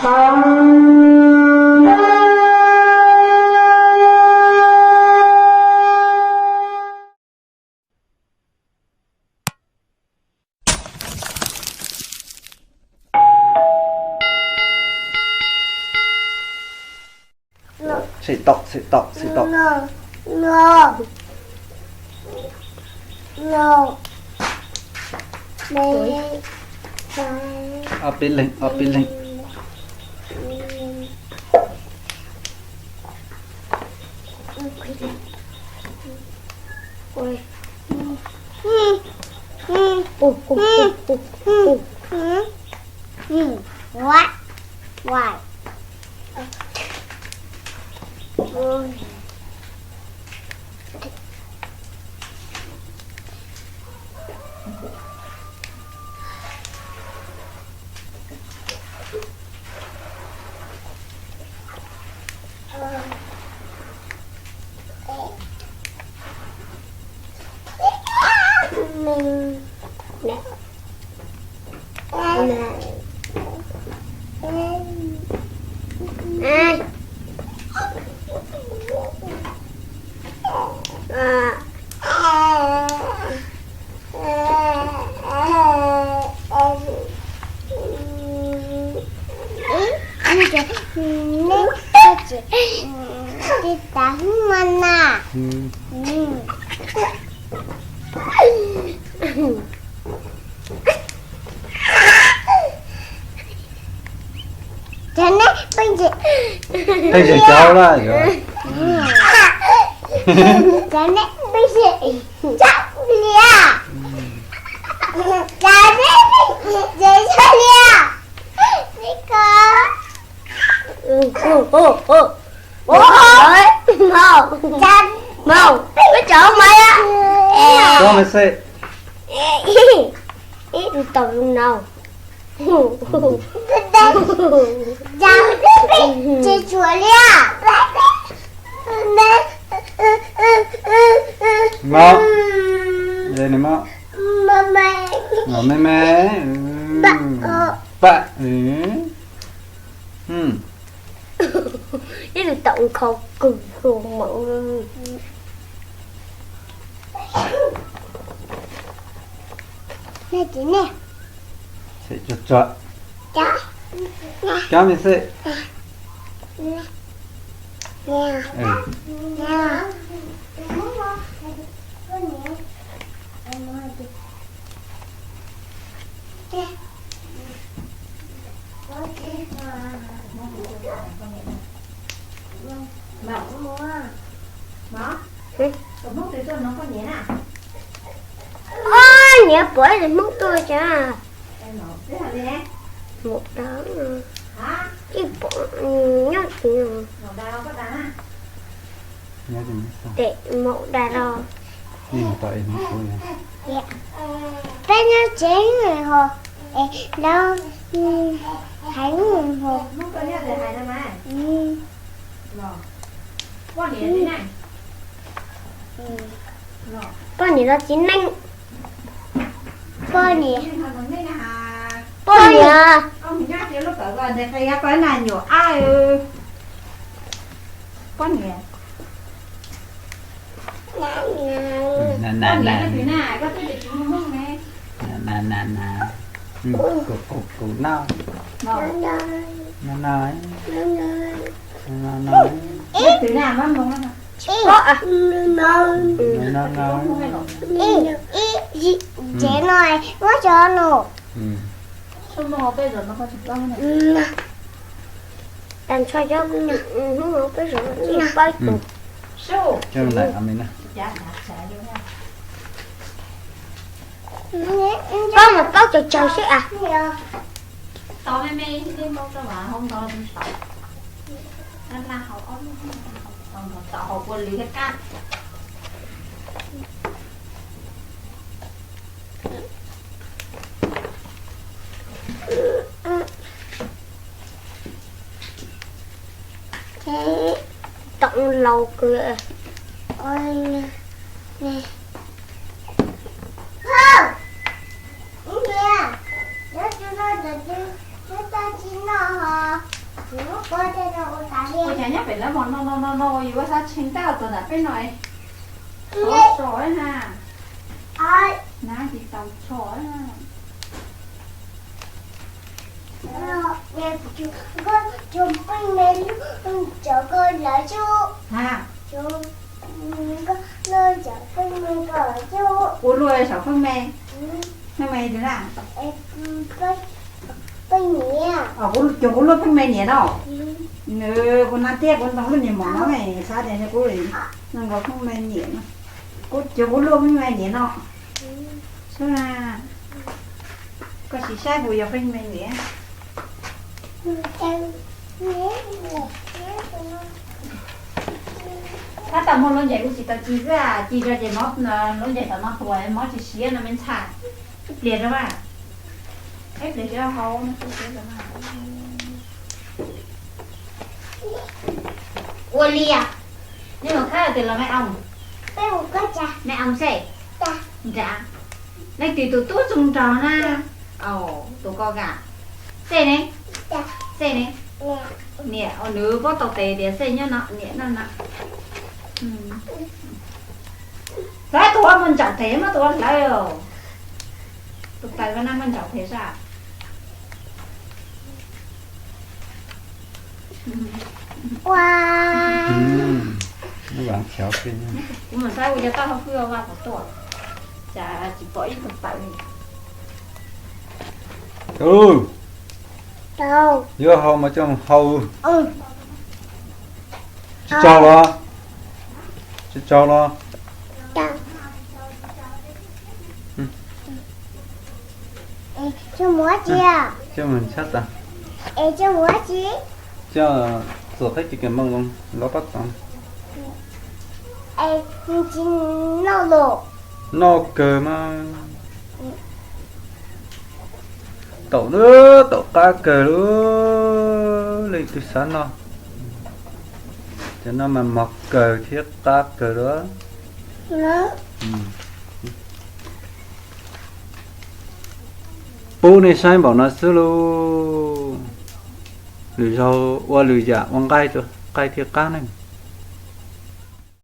Xim tau, xim tau, xim tau. Ob peb leeg, ob peb leeg. Cov neb pheej tsis, pheej tsis caum lawm. Cov neb pheej tsis caum li. Cov neb pheej tsis caum li. Neb ko. Ua, ua, ua. Ua, ua, ua. Cov, cov, peb cov mas. Cov mas xwb. Ib tug tau zoo no. Cov peb tsis tshua li. Mog, me me, pam. Ib tug tau nkhaus kawg nkaus. Tsuag tsuag. Cov me xwb. Ob, niam pom ib tug Hmoob tuaj tsa. Maum dab, ib pom nyob tsis. Tes maum dab los. Peb nyob tsev ho, lawv hais ho. Poj niam los txiv neej. Poj niam, poj niam. Poj niam. Na na na, kuv kuv kuv noj. No no, no no. Tsev no muab cov no. Tag nrho cov hnub no peb zov tsis paub tus. Paub mas paub tsawg tsawg xwb as. Toom laus kawg. Phauj, ib niam, cov tsis noj, cov tsis noj ho. Ua cas nyob pem lawv mos no no no no yuav ua xav tshee tab tuaj ntawm peb no. Tso na. Na tsis tau tso. Kuv luaj saum pheej me, pheej me tus na. Cuag kuv luaj pheej me niam no. Nws kuv na tiag kuv ntoo lub niag mom no xav tias kuv nkaus pheej me niam no. Kuv cuag kuv luaj pheej me niam no. Sub na, koj sim saib puas yog pheej me niam. Tab tom muaj lub ncaim kuv tsis tau ci xwb, ci rau ces mob lub ncaim tom no tuag mob tsis siav no me ntxhais. Ib pliag rau mas, ib pliag rau hauv no. Ua li os, nej mus khawb twg los me oo? Me oo xej. Nrad, leej twg tus tub txoos nraug na? Tus koj kam. Xej ne? Xej ne? Niam, nws paub tau tes tias xej nyob no, niam noj no. Hlawv tus ua muaj ntsaum tes, muab tus ua hlawv. Tus pais ua na muaj ntsaum tes sab. Kuv mus saib ua cas tau hauv fwj vaj pom tuaj, cas tsis pom ib tug pawg li. Yuav haus mas coj mus haus. Tsis tsaug los? Tsis tsaug los? Coj mus tshab tas, coj txuas qab kev kawm npoo zoo los pab txoov. Noj kawg mas. Taum, taum qab kawg li, leej twg xav noj. Cov no mas mos kawg thiab qab kawg li. Pub nej saib npaum no xwb lauj. Lwm zaug ua lwm yam ua nqaij, nqaij thiaj qab ne.